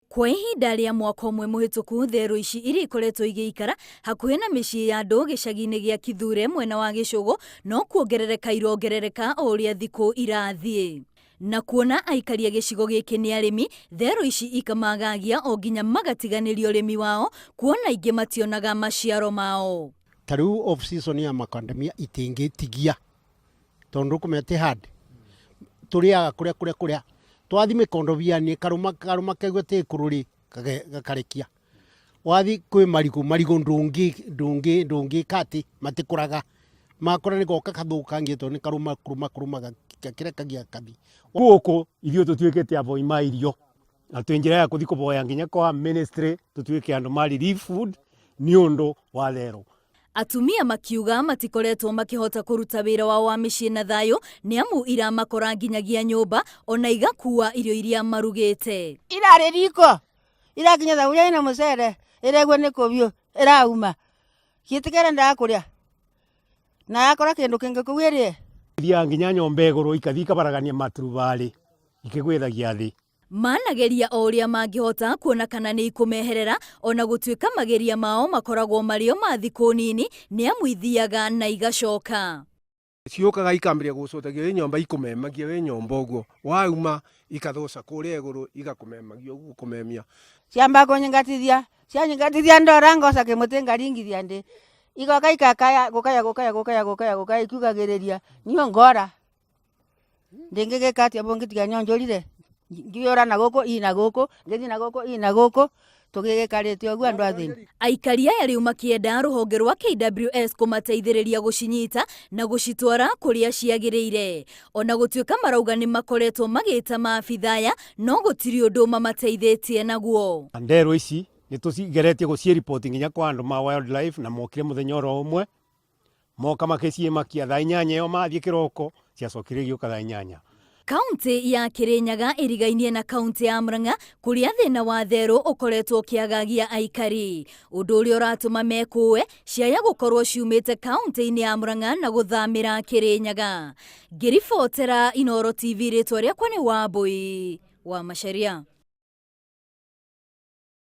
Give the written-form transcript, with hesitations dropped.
Kwa ihinda rĩa mwaka ũmwe mũhĩtũku, therũ ici iria ikoretwo igĩikara hakuhĩ na mĩciĩ ya andũ gĩcagi-inĩ gĩa Kithure mwena wa Gĩcũgũ no kuongerereka irongerereka o ũrĩa thikũ irathiĩ. Na kuona aikari a gĩcigo gĩkĩ nĩ arĩmi, therũ ici ikamagagia o nginya magatiganĩria ũrĩmi wao kuona aingĩ mationaga maciaro mao. Ta rĩu off season ya macadamia itingĩtigia tondũ ũkũmenya ti hard tũrĩaga kũrĩa kũrĩa kũrĩa twathi mĩkondobia nĩ karũma karũma kaigua tĩ kũrũrĩ gakarekia wathi kwĩ marigũ marigũ ndũngĩ ndũngĩ ndũngĩka atĩ matikũraga makũra nĩ goka kathũkangie tondũ nĩ karũma kũrũma kũrũma gakĩrekagia kathi. Gũkũ ithuĩ tũtuĩkĩte aboi ma irio na twĩ njĩra ya kũthi kũboya nginya kwa ministry tũtuĩke andũ ma relief food nĩ ũndũ wa therũ. Atumia makiuga matikoretwo makĩhota kũruta wĩra wao wa mĩciĩ na thayũ nĩ amu iramakora nginyagia nyũmba ona igakuua irio iria marugĩte. Irarĩ riko irakinya thaburia ĩna mũcere ĩraigua nĩ kũbiũ ĩrauma gĩtĩ ndaga kũrĩa na yakora kĩndũ kĩngĩ kũu ĩrĩe. Ithiaga nginya nyũmba igũrũ ikathiĩ ikabaragania maturubarĩ ikĩgwĩthagia thĩ. Manageria o ũrĩa mangĩhota kuona kana nĩ ikũmeherera ona gũtuĩka mageria mao makoragwo marĩ o ma thikũ nini nĩ amu ithiaga na igacoka. Ciũkaga ikambĩrĩria gũcotagia wĩ nyũmba ikũmemagia wĩ nyũmba ũguo wauma ikathũca kũrĩa igũrũ igakũmemagia ũguo kũmemia. Ciamba kũnyingatithia cianyingatithia ndora ngoca kĩmũtĩ ngaringithia ndĩ igoka ikakaya gũkaya gũkaya gũkaya gũkaya gũkaya ikiugagĩrĩria niĩ ngora ndĩngĩgĩka atĩa bũngĩtiga nyonjũrire ngiũra na gũkũ ina gũkũ ngĩthiĩ na gũkũ ina gũkũ tũgĩgĩkarĩte ũguo andũ athĩni. Aikari aya rĩu makĩenda rũhonge rwa KWS kũmateithĩrĩria gũcinyita na gũcitwara kũrĩa ciagĩrĩire. Ona gũtuĩka marauga nĩ makoretwo magĩta maabitha aya no gũtirĩ ũndũ mamateithĩtie naguo. Nderũ ici nĩ tũcigeretie gũciĩripoti nginya kwa andũ ma wildlife na mokire mũthenya oro ũmwe moka makĩciĩmakia thaa inyanya ĩyo mathiĩ kĩroko ciacokire igĩũka thaa inyanya. Kaunti ya Kirinyaga ĩrigainie na kaunti ya Murang'a kũrĩa thĩna wa therũ ũkoretwo ũkĩagagia aikari, ũndũ ũrĩa ũratũma mekũe ciaya gũkorwo ciumĩte kaunti-inĩ ya Murang'a na gũthamĩra Kirinyaga. Ngĩribotera Inooro TV rĩtwa rĩakwa nĩ Wambui wa Macharia.